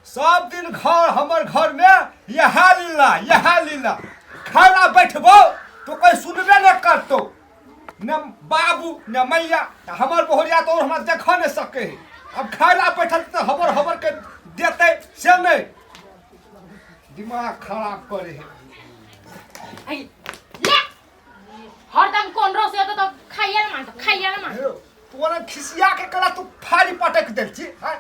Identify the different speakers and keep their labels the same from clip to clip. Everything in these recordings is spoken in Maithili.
Speaker 1: सब दिन घर हमर घर में यह लीला यह लीला। खाना बैठबो तो कोई सुनबे न करतो, न बाबू न मैया। हमर बहुरिया तो हमरा देख नहीं सके है। अब खाना बैठल तो हबर हबर के देते से नहीं, दिमाग खराब करे है।
Speaker 2: ले हरदम कोन रोस तो खाइए ना मांगतो, खाइए ना मांगतो।
Speaker 1: तू ना खिसिया के कला तू फाड़ी पटक देल छी। हाँ?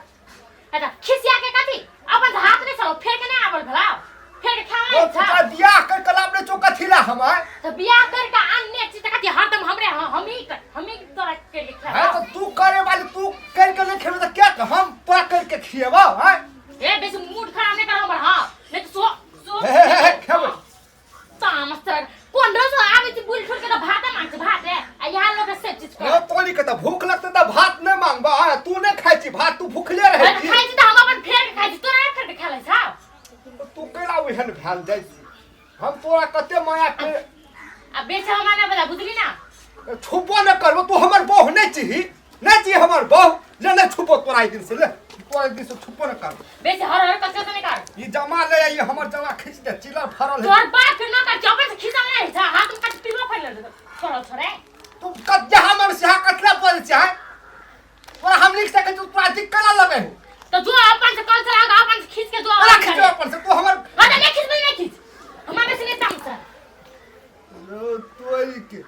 Speaker 2: अच्छा खिसिया के कथी अपन हाथ नहीं चलो फेर के नहीं आवल भला फेर के खावा
Speaker 1: ओ पुत्रा बियाह कर कला अपने चौका थीला हम आए।
Speaker 2: तो बियाह कर के अन्य चीज कथी हरदम हमरे हम ही तोरा कर के
Speaker 1: खावा। हां तो तू करे वाली तू कर के नहीं खेबे तो क्या हम तोरा कर के खिएबा। हां
Speaker 2: ए बेसी मूड खराब नहीं कर हमर। हां नहीं तो सो सो
Speaker 1: हे हे हे खेबे
Speaker 2: तामस तरह कोन रोज आवे छी बुल छोड़ के तो भात मांग छै भात है आ यहाँ लोग सब चीज
Speaker 1: कर। तोरी के तो भूख लगते त भात नहीं मांगबा। हां तू नहीं खाइ छी भात, तू भूखले रहै छी।
Speaker 2: खाइ छी त हम अपन फेर के खाइ छी, तोरा नहीं फेर के खाइ छौ।
Speaker 1: तू केना ओहन भेल जाइ छी? हम तोरा कते माया के
Speaker 2: आ बेच हमरा ना बजा बुझली ना।
Speaker 1: छुपो न करबो, तू हमर बहू नहीं छी, नहीं छी हमर बहू। ले ले छुपो तोरा एक दिन से, ले तोरा एक दिन से छुपो न कर।
Speaker 2: बेच हर हर कच्चा से नहीं कर।
Speaker 1: ई जमा ले आई हमर जमा खींच दे, चिलर फरल है।
Speaker 2: तोर बाप फिर ना कर चौपे से खींचल नहीं छ, हाथ में कट पीवा फैल फरल छ रे।
Speaker 1: तू कत जहां मन से हां कतला बोल छै तोरा हम लिख सके तू तोरा दिक्कत ना लगे हो।
Speaker 2: तो जो अपन से कल चला अपन से खींच के जो
Speaker 1: तोरा खींच अपन से तू हमर।
Speaker 2: हां नहीं खींच नहीं खींच हमरा से नहीं ताम छ।
Speaker 1: रो तोई के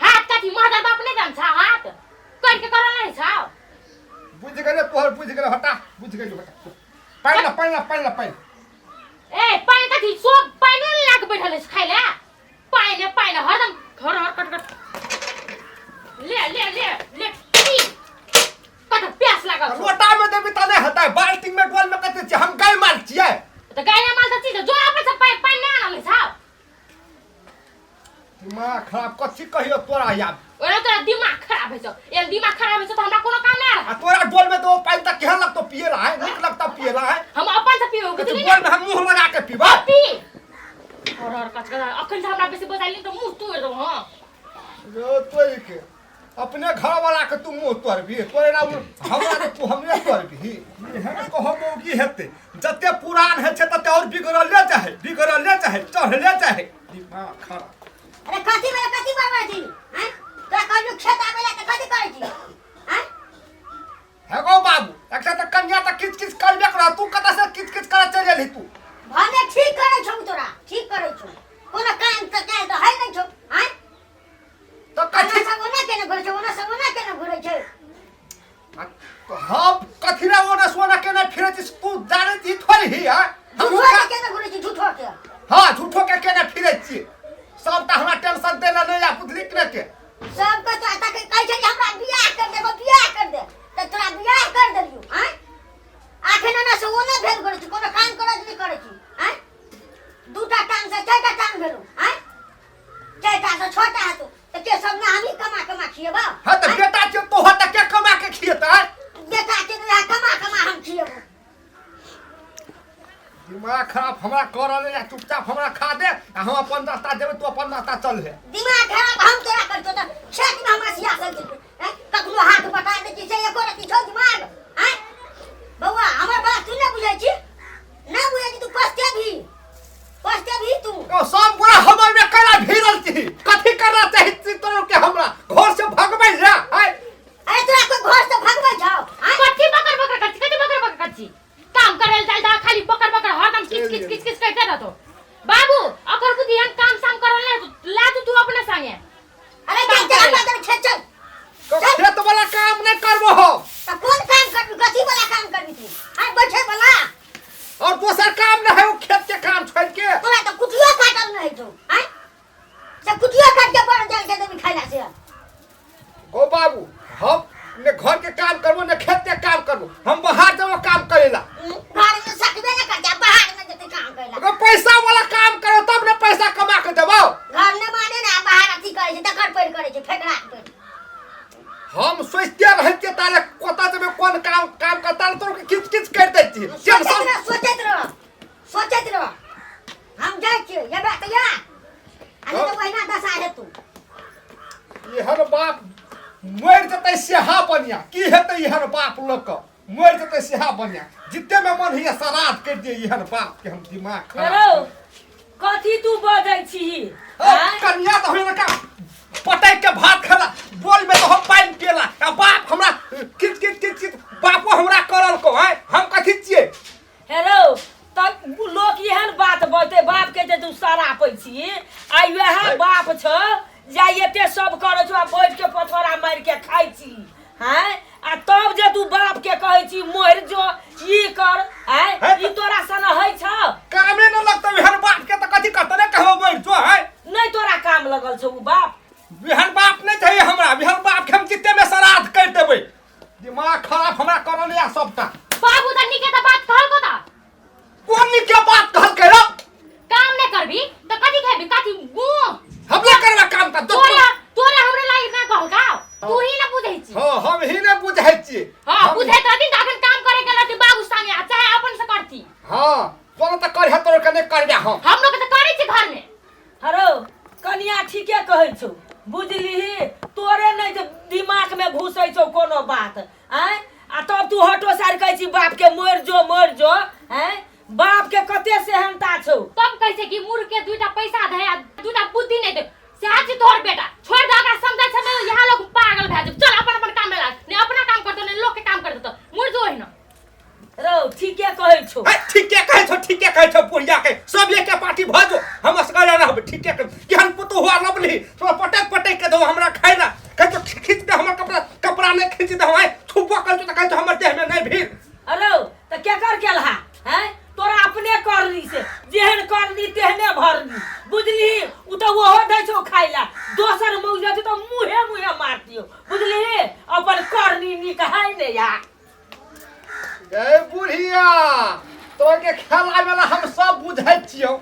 Speaker 2: हाथ कथी मदर बाप नहीं जान छ, हाथ कर के करल नहीं छ।
Speaker 1: बुझ गेले तोहर, बुझ गेले हटा, बुझ गेली हटा। पानि ला पानि ला पानि ला पानि।
Speaker 2: ए पानि कथी सो पानि नहीं लाके बैठल है खाइ ले पानि पानि हरदम घर हर कट कट ले ले ले ले पी कट प्यास लागल छौ।
Speaker 1: लोटा में देबी त नहीं हता, बाल्टी में डोल में कते छी हम गाय माल छियै।
Speaker 2: त गाय माल त छी जो अपन से पानि पानि ना आनल छ।
Speaker 1: दिमाग खराब कथी कहियो तोरा याद।
Speaker 2: ओना तोरा दिमाग खराब है छौ, ए दिमाग खराब है छौ त हमरा कोनो काम ना
Speaker 1: आ तोरा डोल में तो पानि त केहन लगतो पिएला है, नीक लगता पिएला है।
Speaker 2: हम अपन से पीबो बुझली
Speaker 1: डोल में हम मुंह लगा के पीबा
Speaker 2: पी। और और कच कच अखन से हमरा बेसी बजाइली त मुंह तोड़ देबो। हां
Speaker 1: रो तोई के अपने घर वाला के तू मुंह तोड़बी, तोरे ना हमरा के तू हमरे तोड़बी। एहन कहो मौगी हेतै जते पुरान है छै तते और बिगड़ले चाहे, बिगड़ले चाहे, चढ़ले चाहे। दिमाग खराब।
Speaker 3: अरे कथी भेलै, कथी बड़बड़ छी हैं? तोरा कहलु खेत आबै ला त कथी करै छी हैं?
Speaker 1: हे गो बाबू एकटा त कन्या त किच किच करबे कर, तू कतऽ से किच किच करऽ चलि गेलही तू?
Speaker 3: भने ठीक करै छौ तोरा, ठीक करै छौ, कोनो काम त काज त है नै छौ हैं?
Speaker 1: तो कथी
Speaker 3: ओना सब ओना केने घुरै छै, ओना सब ओना केने घुरै छै।
Speaker 1: तो हम कथी रे ओना सोना केने फिरै छी तू जानै छी थोड़ी ही हैं? हम
Speaker 3: झूठो के केने घुरै छी, झूठो के।
Speaker 1: हां झूठो के केने फिरै छी, सबटा हमरा टेंशन देला नै आ बुझली कि के।
Speaker 3: सबके तो आता के कहै छै जे हमरा बियाह कर दे, बियाह कर दे, त तोरा बियाह कर देलियौ हैं? आखिर ओना से ओना भेल करै छी, कोनो काम करत नहि करै छी हैं? दूटा टांग से चारिटा टांग भेलौ हैं? चारिटा से छटा हेतौ त के सब ना हमही कमा कमा खिएबौ?
Speaker 1: हां त बेटा छै तोहर त के कमा के खिएतै?
Speaker 3: बेटा के तो कमा कमा हम खिएबौ।
Speaker 1: दिमाग खराब हमरा कर रहले या चुपचाप हमरा खा दे आ हम अपन रास्ता देबै, तू अपन रास्ता चल हे।
Speaker 3: दिमाग खराब हम तोरा करतो त खेत में हमरा सिया सब छै हैं? कखनो हाथ बटा दै छी से एको रति छौ दिमाग हैं? बौआ हमर बात तू नहि बुझै छी, नहि बुझै छी तू, पछते भी पछते भी तू।
Speaker 1: ओ सब गोरा हमर में कैला भिड़ल छी, कथी करना चाही छी तोरा के हमरा घर से भगबै ले हैं?
Speaker 3: अरे तोरा कोई घर से भगबै छौ हैं?
Speaker 2: कथी बकर बकर कर छी, कथी बकर बकर कर छी? काम करे ल जाय खाली बकर बकर हरदम किच किच किच किच करते रहतो। बाबू अकर बुद्धि हम काम साम करल नहीं ला तू अपने संगे।
Speaker 3: अरे चल चल हमरा तोर खेत चल।
Speaker 1: तो खेत वाला काम नहीं करबो हम।
Speaker 3: त कोन काम करबी, कथी वाला काम करबी तू? आय बैठे वाला
Speaker 1: और दोसर काम नहीं है वो खेत के काम छोड़ के।
Speaker 3: तोरा त कुटियो काटल नहीं छौ आय, से कुटियो काट के बड़ जल के देबी खाइला से।
Speaker 1: गो बाबू हम ने घर के काम करबो ने खेत के काम करबो, हम बाहर जेबो काम करेला।
Speaker 3: घर में सकबे ने करते, बाहर में जेते काम करेला।
Speaker 1: अगर पैसा वाला काम करो तब ने पैसा कमा के देबो।
Speaker 3: घर ने माने ना बाहर अथी करे छै, तकर पैर करे छै, फेकरा के पैर।
Speaker 1: हम सोचते रहै छियै ताले कतऽ जेबै कोन काम काम करता तोर के किच किच कर दै छी।
Speaker 3: सोचैत रह, सोचैत रह, सोचैत रह। हम जाइ छियै, एबे तऽ या। आ नहि तऽ ओहिना दशा हेतौ।
Speaker 1: एहन बाप मरि जेतै सेहा बढ़िया, की हेतै एहन बाप लऽ कऽ मरि जेतै सेहा बढ़िया। जिते में मन होइए श्राद्ध कर दिए एहन बाप के हम दिमाग खराब।
Speaker 4: हेरो, कथी तू बजै छी?
Speaker 1: ओ, कन्या तऽ होइए का पटक के भात खेला, बोल में तो हम पानि पियला, आ बाप हमरा किच किच किच किच बापो हमरा करल को है, हम कथी छियै?
Speaker 4: हेरो, तऽ लोक एहन बात बजतै बाप के जे तू सरापै छी, आ वएह बाप छौ जे एते सब करै छौ आ बैठ के पथोरा मारि के खाइ छी, हैं? आ तब जे तू बाप के कहै छी मरि जो ई कर, हैं?
Speaker 1: हैं?
Speaker 4: ई तोरा सन होइ छौ?
Speaker 1: कामे न लगतौ एहन बाप के तऽ कथी करतै, ने कहबो मरि जो है।
Speaker 4: नहि तोरा काम लगल छौ उ बाप?
Speaker 1: एहन बाप नहि चाहिए हमरा, एहन बाप के हम जिते में श्राद्ध कर देबै। दिमाग खराब हमरा करल या सबटा।
Speaker 2: बाबू तऽ नीके तऽ बात कहलको तऽ।
Speaker 1: कोन नीके बात कहलकै रौ?
Speaker 2: काम नहि करबी तऽ कथी खेबी, कथी गु?
Speaker 1: हम नहि करबै काम तऽ
Speaker 2: तोरा तोरा हमरा लागि ना कहलका, तू ही ना बुझै छी।
Speaker 1: हां, हम ही नहि बुझै छी।
Speaker 2: हां, बुझैत रहती तऽ अखन काम करे गेल रहती बाबू संगे, आ चाहे अपन से करती।
Speaker 1: हां, तोरा तऽ करहे, तोरा के नहि करबे हम।
Speaker 2: हम लोग तऽ करै छी घर में।
Speaker 4: हरो कनिया ठीके कहै छौ, बुझलिही? तोरे नहि जे दिमाग में घुसै छौ कोनो बात, आँय? आ तब तू हटो सार कहै छी बाप के मरि जो मरि जो, आँय? बाप के कते सेहनता छौ।
Speaker 2: तब कहै छै कि मूर्ख के दुईटा पैसा दे आ दुईटा बुद्धि नहि दे, सएह छी तोहर बेटा। छोड़ दे ओकरा, समझै छै नहि, इएह लोग पागल भए जेतौ। चल अपन अपन काम में लाग, नहि अपना काम करतौ नहि लोक के काम कर देतौ, मरि जो ओहिना।
Speaker 4: रौ ठीके कहै छौ।
Speaker 1: है, ठीके कहै छौ, ठीके कहै छौ बुढ़िया के, सब एके पार्टी भऽ जो, हम असगरे रहबै। ठीके कहै, केहन पुतोहु हुआ लबली, तोरा पटक पटक के दौ हमरा खाइ ला, कहै छौ खींच दे हमर कपड़ा, कपड़ा नहि खींच दे आइ, छुबो करै छौ तऽ कहै छौ हमर देह में नहि भीड़।
Speaker 4: अरे तऽ केकर केलहा हैं? तोरा अपने करनी से जेहन करनी तेहने भरनी, बुझलिही? उ तऽ ओहो दै छौ खाइ ला, दोसर मौज रहतै तऽ मुँहे मुँहे मारतियौ, बुझलिही? अपन करनी नीक है ने या।
Speaker 1: गै बुढ़िया, तोर के खेला वाला हम सब बुझै छियौ,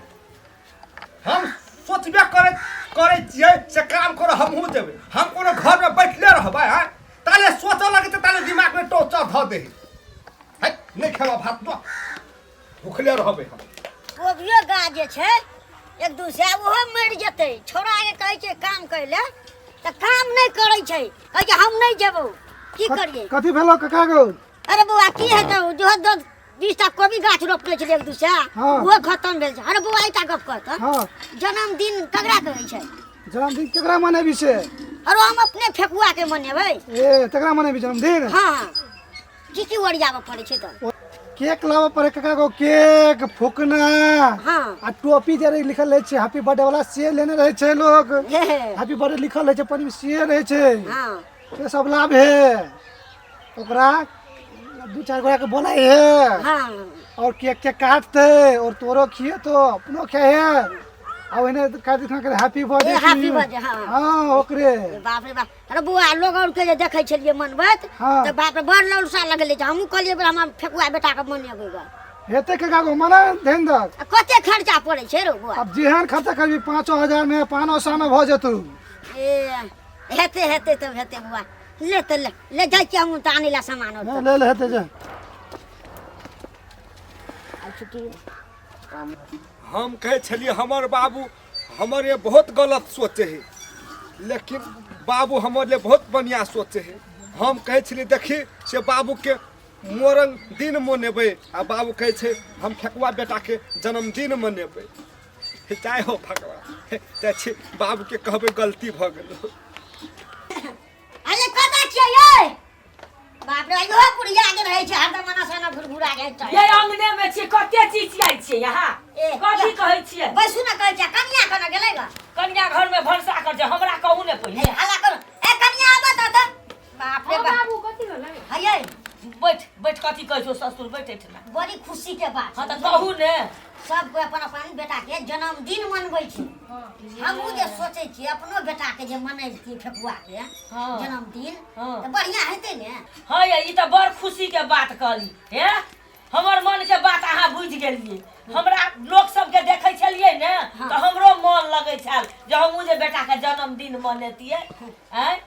Speaker 1: हम सोचबे करै करै छियै से काम करो हमहूँ जेबै, हम कोनो घरमे बैठले रहबै? आँय, ताले सोचऽ लगै छै ताले दिमागमे टोचर धऽ दे है, नहि खेबऽ भात तो भुखले रहबै हम।
Speaker 3: कोबियो गाछ जे छै एक दू सए ओहो मरि जेतै। छौड़ा के कहै छै काम करै लए तऽ काम नहि करै छै, कहै छै हम नहि जेबौ। की करियै?
Speaker 5: कथी भेलो काका गो?
Speaker 3: अरे बौआ की हेतौ, जो दस 20 टा कोबी गाछ रोपने छलियै एक दू सए, ओहो खतम भेल छै। अरे बौआ एकटा गप कर तऽ, जन्मदिन ककरा कहै छै?
Speaker 5: जन्मदिन केकरा मनेबी से?
Speaker 3: अरे हम अपने फेकुआ के मनेबै।
Speaker 5: ए तकरा मनेबी जन्मदिन?
Speaker 3: हाँ। की की ओरियाबऽ पड़ै छै तऽ?
Speaker 5: केक लाबऽ पड़े काका गो, केक फूकना। आ टोपी जे रहे लिखल रहै छै हैप्पी बर्थडे वाला से लेने रहै छै लोग, हैप्पी बर्थडे लिखल रहै छै पानी में से रहै छै। से सब लाभ है, ओकरा दू चार गोरा के बोलाय है। और केक के काटते और तोरो खिए तो अपनो खाए है, आ ओहिने काट दिखा के हैप्पी बर्थडे,
Speaker 3: हैप्पी बर्थडे।
Speaker 5: हाँ ओकरे।
Speaker 3: बाप रे बाप, अरे बौआ लोग और के जे देखै छलियै मनबैत तऽ बाप रे बड़ लौलसा लगलै, जे हमहूँ कहलियै बड़ा हमरा फेकुआ बेटाके मनेबै गऽ।
Speaker 5: हेतै काका गो मना ध्यान दऽ।
Speaker 3: आ कते खर्चा पड़ै छै रौ बौआ?
Speaker 5: अब जेहन खर्चा करबी 5,000 में 500 में भऽ जेतौ।
Speaker 3: ए हेतै हेतै तब हेतै बौआ, ले तऽ ले ले जाइ छियै हमहूँ तऽ आनै लए सामान और।
Speaker 5: ले ले हेतै जा।
Speaker 3: आब छुट्टी।
Speaker 1: हम कहै छलियै हमर बाबू हमर ये बहुत गलत सोचे है, लेकिन बाबू हमर लिए बहुत बढ़िया सोचे है। हम कहै छलियै देखी से बाबूके मरण दिन मनेबै, आ बाबू कहै छै हम फेकुआ बेटाके जन्मदिन मनेबै। जय हो भगवान, जाइ छी बाबूके कहबै गलती भऽ गेल।
Speaker 3: अरे कतऽ छियै यै? बाप रे, इहो बुढ़िया के रहै छै हरदम एना से एना घुरघुरा जाइ छै।
Speaker 4: ये अंगने में छी, कते चिचियाइ छियै यहाँ?
Speaker 3: ए,
Speaker 4: कथी कहै छियै?
Speaker 3: बैसू ने, कहै छियै कनिया कना गेलै गा?
Speaker 4: कनिया घर में भनसा कर छै, हमरा कहू ने पहिले।
Speaker 3: ए, हल्ला करू। ए कनिया आबऽ तऽ तऽ। बाप रे
Speaker 2: हाँ
Speaker 3: बाप।
Speaker 2: बाबू कथी भेलै?
Speaker 3: हयै।
Speaker 4: बैठ बैठ, कथी कहै छौ ससुर, बैठ एहिठिना।
Speaker 3: बड़ी खुशी के बात।
Speaker 4: हाँ तऽ कहू ने।
Speaker 3: सब कोइ अपन अपन बेटा के जन्मदिन मनबै छै। हमहूँ जे सोचै छियै अपनो बेटा के जे मनैतियै फेकुआ के जन्मदिन तऽ बढ़िया हेतै ने।
Speaker 4: हाँ यै, ई तऽ बड़ खुशी के बात कहली हे, हमर मन के बात अहाँ बुझि गेलियै। हमरा लोक सबके देखै छलियै ने तऽ हमरो मन लगै छल जे हमहूँ जे बेटा के जन्मदिन मनेतियै। आँय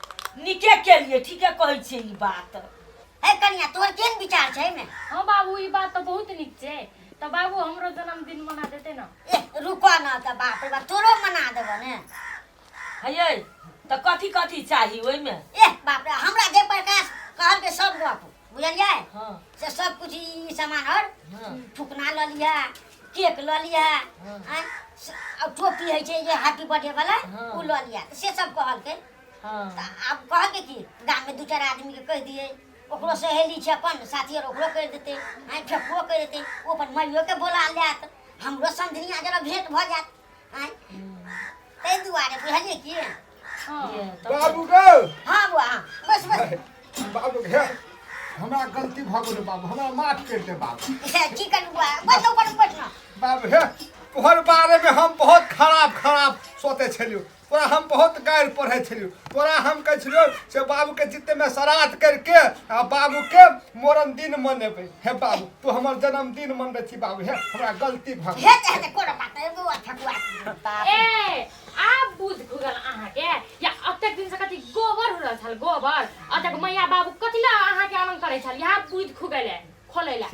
Speaker 4: नीके केलियै, ठीके कहै छियै ई बात।
Speaker 3: हे कनिया, तोहर केहन विचार छै एहिमे?
Speaker 2: हाँ बाबू ई बात तऽ बहुत नीक छै। तऽ बाबू हमरो जन्मदिन मना देते ना?
Speaker 3: ए रुको ना तऽ, बाप रे बाप, तोरो मना देबो ने।
Speaker 4: हयै तऽ कथी कथी चाही ओहिमे?
Speaker 3: ए बाप रे, हमरा जे प्रकाश कहलकै सब गप बुझलियै
Speaker 4: हाँ
Speaker 3: से सब कुछ ई सामान और
Speaker 4: हाँ
Speaker 3: फुकना लऽ लिअ केक लऽ लिअ
Speaker 4: हाँ।
Speaker 3: आँय, आ टोपी होइ छै जे हैप्पी बर्थडे वाला
Speaker 4: हाँ।
Speaker 3: ओ लऽ लिअ से सब कहलकै
Speaker 4: हाँ
Speaker 3: तऽ आब कहलकै कि गाममे दू चारि आदमीके कहि दियै ओकरो सहेली छै अपन साथी आर ओकरो कहि देतै आँय फेकुओ कहि देतै ओ अपन माइयोके बोला लेत हमरो समधिनिया जरा भेंट भऽ जायत आँय ताहि दुआरे बुझलियै की
Speaker 2: हाँ
Speaker 4: ये तब
Speaker 1: बाबू गो
Speaker 3: हाँ बुआ हाँ बस बस
Speaker 1: बाबू हे हमरा गलती भऽ गेल बाबू हमरा माफ कर दे बाबू
Speaker 3: की करू बुआ बस ऊपर बैठ ना
Speaker 1: बाबू हे तोहर बारे में हम बहुत खराब खराब सोते छलियौ तोरा हम बहुत गारि पढ़ै छलियौ तोरा हम कहै छलियौ से बाबूके जितने श्राद्ध करके आ बाबूके मरण दिन मनेबै हे बाबू तू हमर जन्मदिन मनबै छी बाबू हे हमरा गलती भऽ गेल
Speaker 3: हेतै हेतै कोनो बात नहि बुआ ठकुआ
Speaker 2: ए आब बुझ खुगल अहाँके या अतेक दिन से कथी गोबर हो रहल छल गोबर अतेक मैया बाबू कथी ला अहाँके आनंद करै छल यहाँ बुझ खुगल है खोलै ला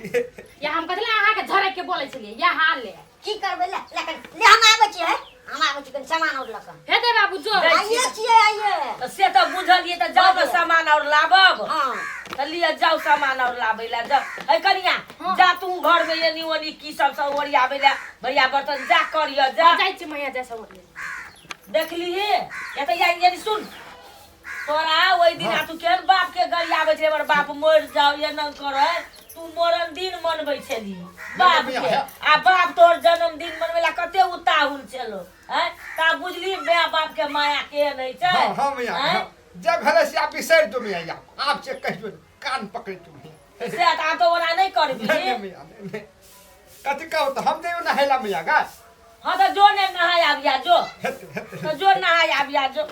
Speaker 2: या हम कथी ला अहाँके झरक के बोलै छलियै या हाल ले
Speaker 3: की करबै ले ले कनि ले हम आबै छियै हे हम आबै छी कनि सामान और लऽ कऽ
Speaker 2: हेतै बाबू जो
Speaker 4: जाइ छी।
Speaker 3: आइए छियै आइए
Speaker 4: तऽ से तऽ बुझलियै तऽ जाउ ने सामान और लाबब
Speaker 3: हँ
Speaker 4: तऽ लिअ जाउ सामान और लाबै लए जाउ है कनिया
Speaker 2: हँ।
Speaker 4: जा तू घर में एनी ओनी की सब सब ओरियाबै लए भैया बर्तन जा करिय जा
Speaker 2: जाइ छी मैया जा सब
Speaker 4: देखलिही या तऽ या यानी सुन तोरा ओहि दिना तू केहन बाप के गरियाबै छलै हमर बाप मरि जाओ एना करै तू मरण दिन मनबै छली बाप के आ बाप तोहर जन्मदिन मनबै ला कते उताहुल छलो हैं ता बुझली माय बाप के माया केहन होइ छै
Speaker 1: हाँ हाँ मैया
Speaker 4: हैं?
Speaker 1: हाँ। जब भेलै से आप बिसरि दो मैया आप से कहियो कान पकड़ि तू
Speaker 4: से तऽ आब तऽ ओना नहि करबी
Speaker 1: नहीं नहीं मैया नहीं नहीं कथी कहू तऽ हम जइयो नहाय ला मैया गा
Speaker 4: हाँ तऽ जो ने नहाय आबिया जो
Speaker 1: हेतै हेतै
Speaker 4: तऽ जो नहाय आबिया जो